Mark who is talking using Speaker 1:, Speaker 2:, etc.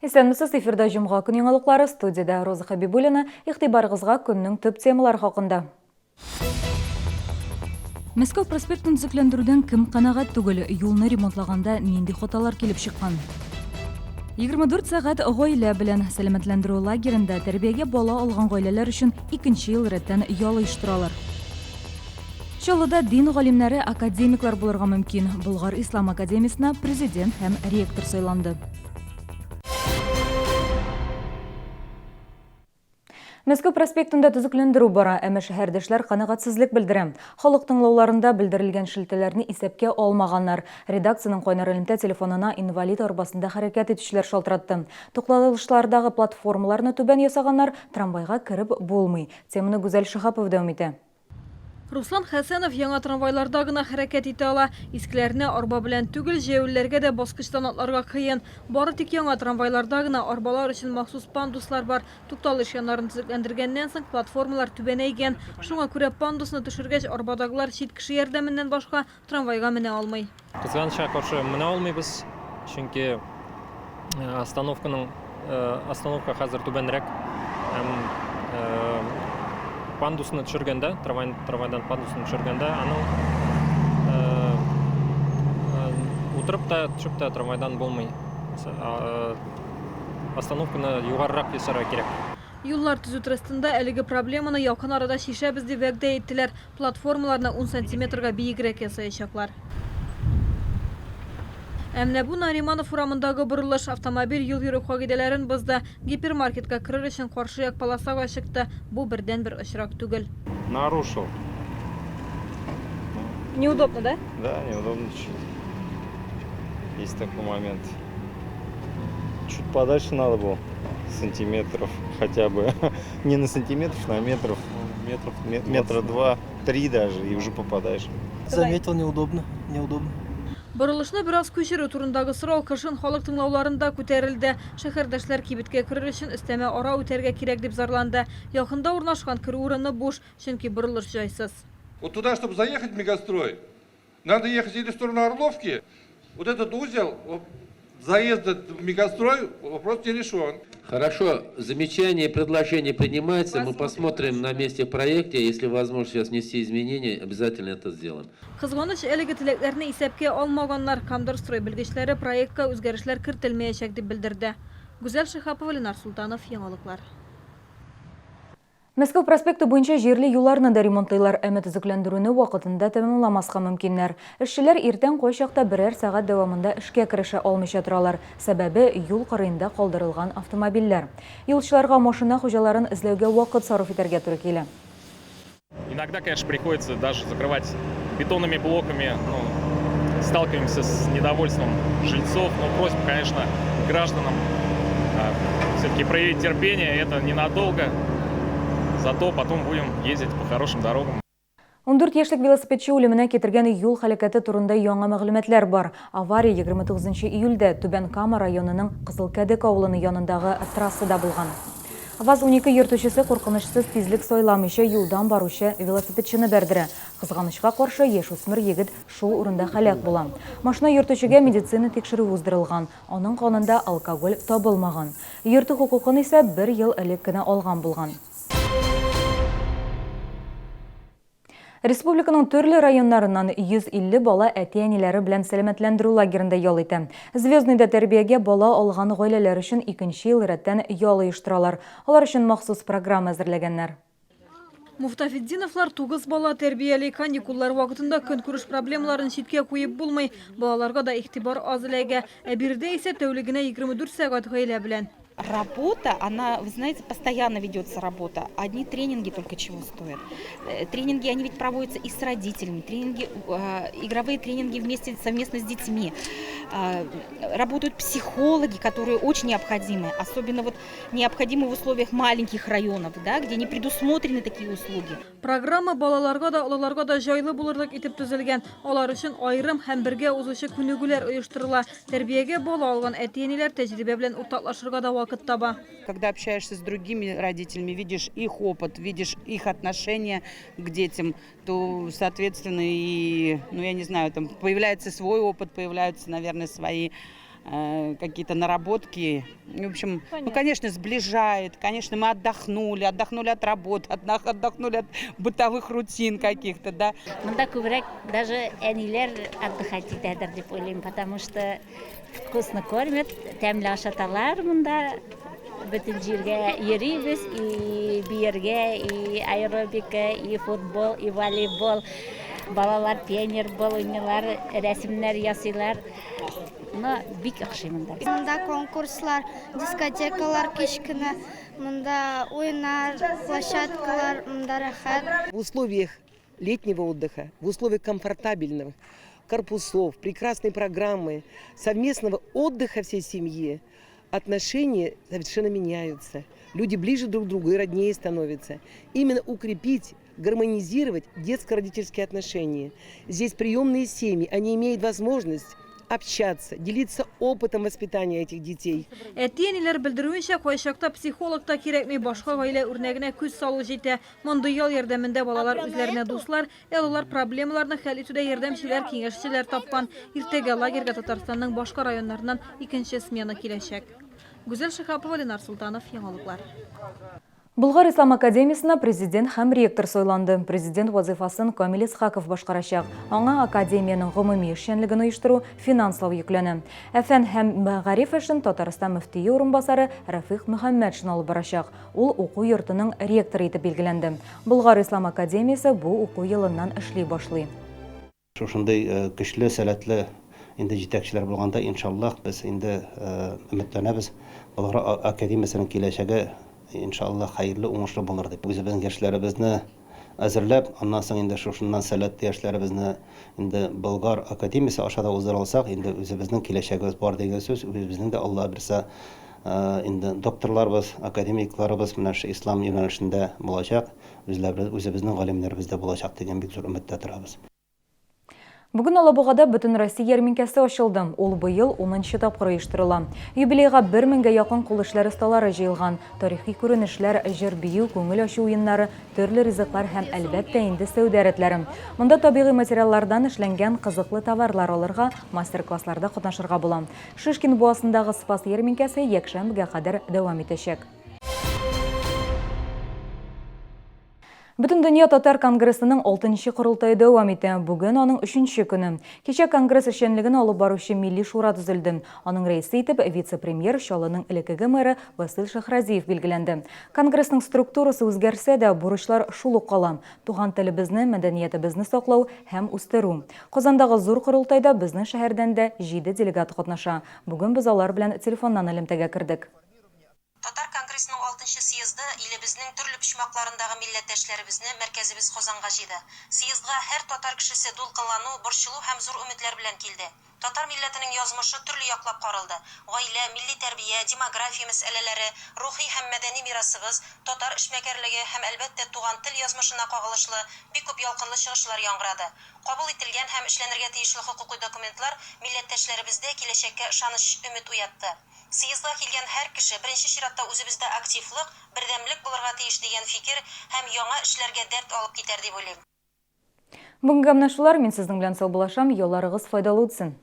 Speaker 1: Исәнмесез, эфирда җомга көн яңалыклары, студиядә Роза Хәбибуллина. Игътибарыгызга көннең төп темалары хакында. Мәскәү проспектын төзекләндерүдән кем канәгать түгел? Юлны ремонтлаганда нинди хаталар килеп чыккан? 24 сәгать гаилә белән сәламәтләндерү лагеренда тәрбиягә бала алган гаиләләр өчен икенче ел рәттән ял оештыралар. Чаллыда дин галимнәре академиклар булырга мөмкин. Болгар ислам академиясенә президент һәм ректор сайланды. Мәскәү проспектында төзекләндерү бара, әмма шәһәрдәшләр канәгатьсезлек белдерә. Халык тыңлауларында белдерелгән шелтәләрне исәпкә алмаганнар. Редакциянең кайнар элемтә телефонына инвалид арбасында хәрәкәт итүчеләр шалтыратты. Тукталышлардагы платформаларны түбән ясаганнар, трамвайга кереп булмый. Теманы Гүзәл Шиһапова дәвам итә.
Speaker 2: Руслан Хәсәнов яңа трамвайларда гына хәрәкәт итә ала. Искеләренә арба белән түгел, җәяүлеләргә дә баскычтан атларга кыен. Бары тик яңа трамвайларда гына арбалар өчен махсус пандуслар бар. Тукталыш яннарын төзекләндергәннән соң, платформалар түбәнәйгән. Шуңа күрә пандусны төшергәч, арбадагылар чит кеше ярдәменнән башка Трамвайга менә алмый.
Speaker 3: Кызганычка каршы, менә алмыйбыз, чөнки остановканың остановка хәзер түбәнрәк һәм пандусны төшергәндә, трамвай, трамвайдан пандусны төшергәндә, аның утырып та, төшеп тә трамвайдан булмый. Остановканы югарырак ясарга кирәк.
Speaker 2: Юллар төзү трестында әлеге проблеманы якын арада чишәбез дип вәгъдә иттеләр. Платформаларны ун сантиметрга биегрәк ясаячаклар. Ә менә бу Нариманов урамындагы борылыш. Автомобиль юл йөрү кагыйдәләрен бозды. Гипермаркетка керер өчен каршы як полосага чыкты. Бу бердәнбер очрак түгел.
Speaker 4: Нарушил.
Speaker 2: Неудобно, да?
Speaker 4: Да, неудобно чуть-чуть. Есть такой момент. Чуть подальше надо было, сантиметров хотя бы. Не на сантиметров, на метров. Метров, метра два, три даже, и уже попадаешь.
Speaker 5: Заметил, неудобно, неудобно.
Speaker 2: Борылышны бераз күчерү турындагы сорау кышын халык тыңлауларында күтәрелде. Шәһәрдәшләр кибеткә керер өчен өстәмә ара үтәргә кирәк дип зарланды. Якында урнашкан керү урыны буш, чөнки борылыш җайсыз.
Speaker 6: Вот туда, чтобы заехать в Мегастрой, надо ехать или в сторону Орловки. Вот этот узел заезда в Мегастрой вопрос не решен.
Speaker 7: Хорошо, замечания и предложения принимаются. Мы посмотрим на месте в проекте. Если возможно сейчас внести изменения, обязательно это сделаем.
Speaker 2: Кызганыч, әлеге теләкләрне исәпкә алмаганнар. Камдорстрой белгечләре проектка үзгәрешләр кертелмәячәк дип белдерде. Гүзәл Шиһапова, Ленар Солтанов, Яңалыклар.
Speaker 1: Мәскәү проспекты буенча җирле юлларны да ремонтлыйлар, әмма төзекләндерүне вакытында тәмамламаска мөмкиннәр. Эшчеләр иртән кайчакта берәр сәгать дәвамында эшкә керешә алмыйча торалар. Сәбәбе, юл кырыенда калдырылган автомобильләр. Юлчыларга машина хуҗаларын эзләүгә вакыт сарыф итәргә туры килә.
Speaker 8: Иногда, конечно, приходится даже закрывать бетонными блоками, ну, сталкиваемся с недовольством жильцов, но просьба, конечно, гражданам все-таки проявить терпение, это ненадолго, зато потом будем ездить по хорошим дорогам.
Speaker 1: 14 яшьлек велосипедчы үлеменә китергән юл һәлакәте турында яңа мәгълүматлар бар. Авария 29 июльдә Түбән Кама районының Кызыл Кәдек авылыны янындагы трассада булган. ВАЗ-12 йөртүчесе куркынычсыз тизлек сайламыйча юлдан баручы велосипедчыны бәрдерә. Кызганычка каршы, яшүсмер егет шул урында һәлак була. Машина йөртүчегә медицина тикшерүе уздырылган, аның канында алкоголь табылмаган. Йөртү хокукын исә бер ел элек кенә алган булган. Республиканың төрле районнарыннан 150 бала әти-әниләре белән сәламәтләндерү лагеренда ял итә. Звездныйда тәрбиягә бала алган гаиләләр өчен икенче ел рәттән ял оештыралар. Алар өчен махсус программа әзерләгәннәр.
Speaker 2: Муфтафетдиновлар тугыз бала тәрбияли. Каникуллар вакытында көнкүреш проблемаларын читкә куеп булмый. Балаларга да игътибар аз эләгә. Ә биредә исә тәүлегенә 24 сәгать гаилә белән.
Speaker 9: Работа, она, вы знаете, постоянно ведется работа. Одни тренинги только чего стоят. Э, тренинги, они ведь проводятся и с родителями, тренинги, э, игровые тренинги вместе, совместно с детьми. Э, работают психологи, которые очень необходимы, особенно вот необходимы в условиях маленьких районов, да, где не предусмотрены такие услуги.
Speaker 2: Программа балаларга да, олыларга да җайлы булырлык итеп төзелгән. Алар өчен аерым һәм бергә узучы күнегүләр оештырыла. Тәрбиягә бала алган әти-әниләр тәҗрибә белән уртаклашырга да вакыт таба.
Speaker 10: Когда общаешься с другими родителями, видишь их опыт, видишь их отношение к детям, то, соответственно, и, ну, я не знаю, там появляется свой опыт, появляются, наверное, свои какие-то наработки. В общем, ну, конечно, сближает. Конечно, мы отдохнули, отдохнули от работы, отдохнули от бытовых рутин каких-то, да.
Speaker 11: Монда күбрәк даже әниләр отдыхать итәдер дип уйлыйм, потому что вкусно кормят, тәмле ашаталар монда. Бөтен җиргә йөрибез, и биергә, и аэробика, и футбол, и волейбол. Балалар пионербол уйныйлар, рәсемнәр ясыйлар. Но бик охшый монда.
Speaker 12: Монда конкурслар, дискотекалар кечкенә, монда уеннар, площадкалар, монда рәхәт.
Speaker 13: В условиях летнего отдыха, в условиях комфортабельных корпусов, прекрасной программы, совместного отдыха всей семьи отношения совершенно меняются. Люди ближе друг к другу и роднее становятся. Именно укрепить, гармонизировать детско-родительские отношения. Здесь приемные семьи, они имеют возможность общаться, делиться опытом воспитания этих детей.
Speaker 2: Әти-әниләр белдерүенчә, кайчакта психолог та кирәкми, башка гаилә үрнәгенә күз салу җитә. Мондый ял ярдәмендә балалар үзләренә дуслар, ә олылар проблемаларны хәл итүдә ярдәмчеләр, киңәшчеләр тапкан. Иртәгә лагерьга Татарстанның башка районнарыннан икенче смена киләчәк. Гүзәл Шиһапова, Ленар Солтанов, Яңалыклар.
Speaker 1: Болгар ислам академиясенә президент һәм ректор сайланды. Президент вазыйфасын Камил Исхаков башкарачак. Аңа академиянең гомуми эшчәнлеген оештыру, финанслау йөкләнә. Ә фән һәм мәгариф эшен Татарстан мөфтие урынбасары Рәфыйк Мөхәммәтшин алып барачак. Ул уку йортының ректоры итеп билгеләнде. Болгар ислам академиясе бу уку елыннан эшли башлый.
Speaker 14: Шушындый көчле, сәләтле инде җитәкчеләр булганда, иншаллаһ, без инде өметләнәбез, Болгар академиясенең киләчәге, иншаллаһ, хәерле, уңышлы булыр дип. Үзебезнең яшьләребезне әзерләп, аннан соң инде шушыннан сәләтле яшьләребезне инде Болгар академиясе аша да уздыра алсак, инде үзебезнең киләчәгебез бар дигән сүз, үзебезнең дә, Алла бирсә, инде докторларыбыз, академикларыбыз менә шушы ислам юнәлешендә булачак. Үзләребез, үзебезнең галимнәребез дә булачак дигән бик зур өметтә торабыз.
Speaker 1: Бүген Алабугада Бөтенроссия ярминкәсе ачылды. Ул быел унынчы тапкыр оештырыла. Юбилейга бер меңгә якын кул эшләре осталары җыелган. Тарихи күренешләр, җыр-бию, күңел ачу уеннары, төрле ризыклар һәм, әлбәттә инде, сәүдә рәтләре. Монда табигый материаллардан эшләнгән кызыклы товарлар алырга, мастер-классларда катнашырга була. Шишкин буасындагы Спас ярминкәсе якшәмбегә кадәр дәвам итәчәк. Бөтендөнья татар конгрессының алтынчы корылтае дәвам итә. Бүген аның өченче көне. Кичә конгресс эшчәнлеген алып баручы Милли шура төзелде. Аның рәисе итеп вице-премьер, Чаллының элеккеге мэры Васил Шәһразиев билгеләнде. Конгрессның структурасы үзгәрсә дә, бурычлар шул ук кала, туган телебезне, мәдәниятебезне саклау һәм үстерү. Казандагы зур корылтайда безнең шәһәрдән дә җиде делегат катнаша. Бүген без алар белән телефоннан элемтәгә кердек.
Speaker 15: Татар конгрессының алтынчы съезды илебезнең төрле почмакларындагы милләттәшләребезне мәркәзебез Казанга җыйды. Съездга һәр татар кешесе дулкынлану, борчылу һәм зур өметләр белән килде. Татар милләтенең язмышы төрле яклап каралды. Гаилә, милли тәрбия, демография мәсьәләләре, рухи һәм мәдәни мирасыбыз, татар эшмәкәрлеге һәм, әлбәттә, туган тел язмышына кагылышлы бик күп ялкынлы чыгышлар яңгырады. Кабул ителгән һәм эшләнергә тиешле хокукый документлар милләттәшләребездә киләчәккә ышаныч, өмет уятты. Съездга килгән һәр кеше, беренче чиратта үзебездә активлык, бердәмлек булырга тиеш дигән фикер һәм яңа эшләргә дәрт алып китәр дип уйлыйм.
Speaker 1: Бүгенгә менә шулар, мин сезнең белән саубуллашам, ялларыгыз файдалы үтсен!